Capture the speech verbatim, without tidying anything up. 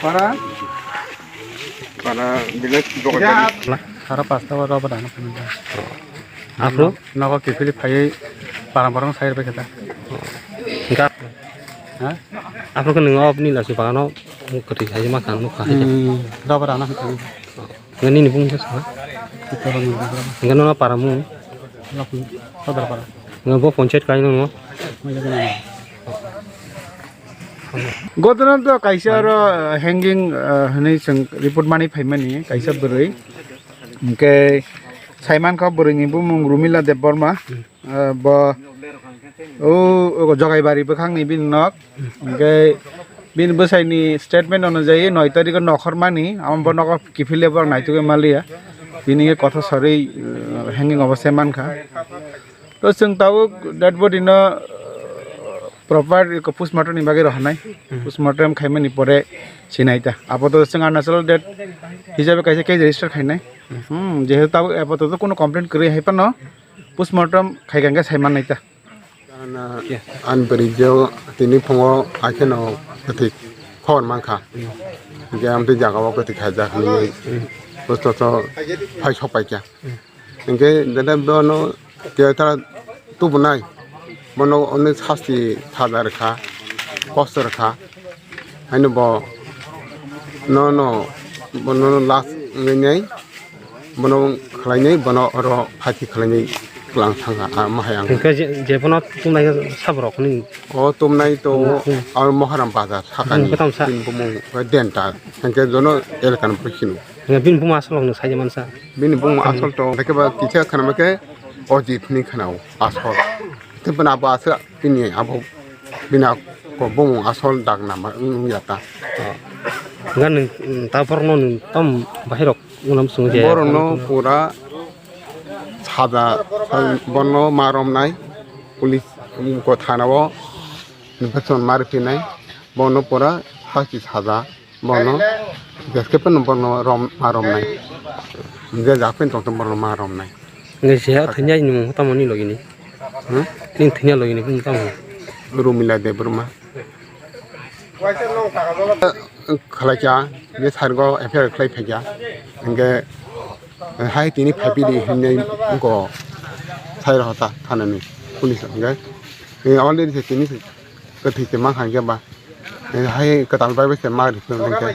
Para? Para village Bogorjani. Sara pasta o roba dana panda. Afro? Nogo kiphilwi phaiwi parang parang sai rwbaikha ta. Ga. Ha? Afro khe nwng o nini lasi bagano kwtwi khai ma kha nukha hai. Hmm, roba dana panda. Nga nini bung khe sa? Nga nono para mung? Sodor para. Nga bo panchayat kai nono? Godona to kaisa aro, uh, hanging, uh, hwnwi chwng report mani phaimani kaisa bwrwi. Hwnkhe saimankha bwrwini bumung Rumila Debbarma. Ah, bo o, o Jogaibari bwkhakni bini nok. Hwnkhe bini bwsaini statement onujai noi tarikh o nokhormani, amo bo nogo kiphilwi bo ang naitugwi manliya. Tini khe kotha sarwi, eh, hanging obo se mankha. To chwng tabuk dead body no, eh, proper postmortem ni bagwi rohornai. Postmortem khaimani pore sinai ta. Apatot chwng Arunachal dead hisabe kaisa case register khainai. Hmm, jehetu tabuk apatot kuno complaint kwrwi hai phano postmortem khai khe sai mannai ta. An bwrwi je tini phungo akheno kwthwi khobor mankha. Hwnkhe amtwi jagao kwthwi khaijak hinwi post office o phai sok paikha. Hwnkhe dada bono keta tubunai, bono onek sasti saja rwkha, kosto rwkha. Haino bo no, no, bono last wngwi nai, bono khlainai, bono oro phathi khlainai kwlang thangkha, ah, mahai ang. Hwnkhe je, je bono tumnai khe saborok ni? O tumnai to hmm, hmm. Aro Moharam bazar sakani hmm, kwtam sa. Bini bumung dental, hwnkhe jono elkan bwkhino. Hwnkhe bini bumung aswk rokno saija mansa? Bini bumung hmm. Aswk to, hwnkhe ba kisa khana khe Ojit ni khana o aswk. Tei bini abo aswk. Bini abo bini ako bumung asol dak nama wngya ta. Hwnkhe nwng, mm, ta borokno nwng tam bahai rok wngnam swngwi je borokno pura saja, bono ma romnai, police, um, ko thana o infection ma rwphinai, bono pura hasti saja. Bono, beskhe phano bono rom, ma romnai. Je jak phano tongtong bono ma romnai. Nge se ha thanya ni mung tamo ni logi ni. Hmm? Ni thanya logi ni mung tamo. Rumila Debbarma. Khalai kya, je sar go F I R khlai phai kya. Nge hai tini phai pidi hinne go sai rw ta thana ni police nge. Nge already se tini se kwthwi se ma khan kya ba. Hai kwtal bai bai se ma ri phai kya.